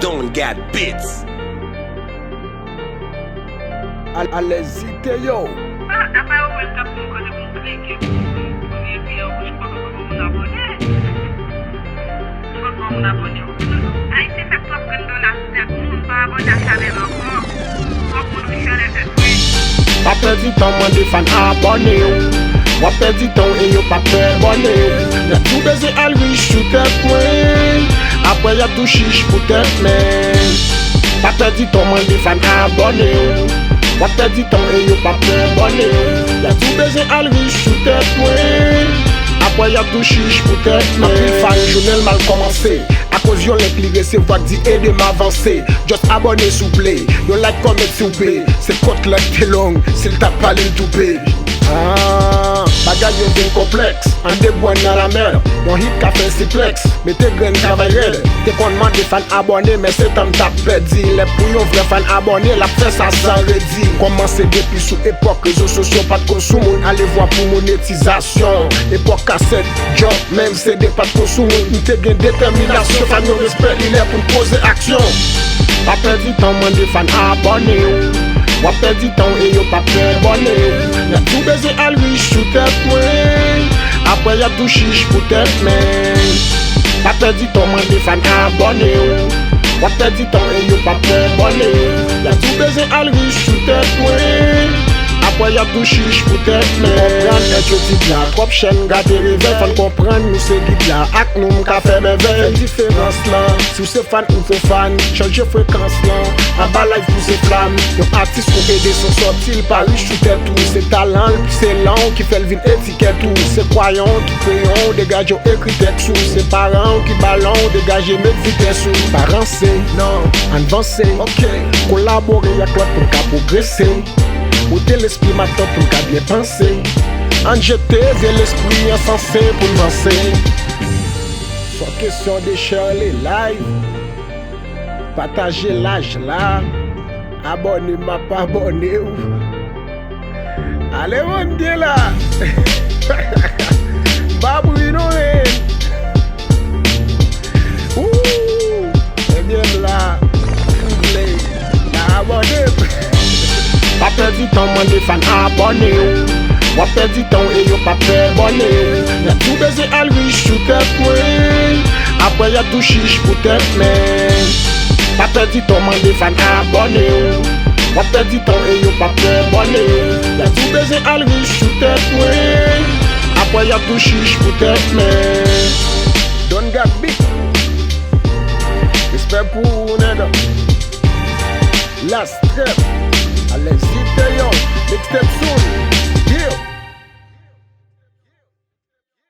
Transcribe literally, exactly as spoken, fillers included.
Don got bits. Al alèzite yo. Apa yo menm k ap di m kote pou m klike pou m epi an bouch pa poko pou moun abòne. Fòk yon moun abòne. Ayisyen fè twòp grenn dola sou tèt moun, pa abòne ak chanèl ankò. Fòk moun riche anlè tèt mwen. Pa pèdi tan mande fan abòne w. W ap pèdi tan w e yo p ap fè bòne w. Y ap di w bezwen al rich sou tèt mwen. Apre y ap di w chich pou tèt men. Pa pèdi tan w mande fan abòne w. W ap pèdi tan w e yo p ap fè bòne w. Y ap di w bezwen al rich sou tèt mwen. Apre y ap di w chich pou tèt men. Anpil fan jounèl mal kòmanse. Akoz yon link li resevwa k di ede m avanse. Just abòne souple. Yon like, comment si w pe. Se kont la k te long, si l t ap pale l toupe. Ah, bagay yo vin konplèks. An de grenn nan lamè. Yon hit ka fè siplèks. Mete grenn, travay rèd. Te konn mande fan abòne, men se tan m t ap pèdi. Lè pou yon vrè fan abòne, l ap fè sa san redi. Kòmanse depi sou epòk rezo sosyo pa t ko sou moun, ale vwa pou monetizasyon. Epòk kasèt, djòb, menm se de pa t ko sou moun. M te gen detèminasyon, fan yo respè, li lè pou n poze aksyon. Pa pèdi tan w mande fan abòne w. W ap pèdi tan w e yo p ap fè bòne w. Y ap di w bezwen al rich sou tèt mwen. Apre y ap di w chich pou tèt men. Pa pèdi tan w mande fan abòne w. W ap pèdi tan w e yo p ap fè bòne w. Y ap di w bezwen al rich sou tèt mwen. Apre y ap di w chich pou tèt men. Konprann nèg yo di bla twòp chèn gate revè. Fò n konprann nou se gid la ak nou m ka fè mèvèy. Fè diferans lan. Si w se fan ou fo fan, chanje frekans lan. Anba live pouse flam. Yon atis ou ede san sòti l pa rich sou tèt ou. Se talan l, se lan w ki fè l vin etikèt ou. Se kwayan w ki kreyon w, degaje w ekri tèks ou. Se paran w ki balon w, degaje met vitès ou. Pa ranse, non, ann vanse. Ok. Kolabore ak lòt pou n ka pwogrese. Pote lespri matant pou n ka byen panse. Ann jete vye lespri an sanse pou n vanse. Fò kesyon de Shirley live. Pataje laj la. Abòne m ap abòne w. Ale Mondye la. M pa bri non men. Ooh. Ebyen m la. M vle. N a abòne m. Pa pèdi tan w mande fan abòne w. W ap pèdi tan w e yo p ap fè bòne w. Y ap di w bezwen al rich sou tèt mwen. Apre y ap di w chich pou tèt men. Pa pèdi tan w mande fan abòne w. W ap pèdi tan w e yo p ap fè bòne w. Y ap di w bezwen al rich sou tèt mwen. Apre y ap di w chich pou tèt men. Don Gat Beat. Respè pou ou, nèg. Last Trap. Alèzite yo. Mixtape soon.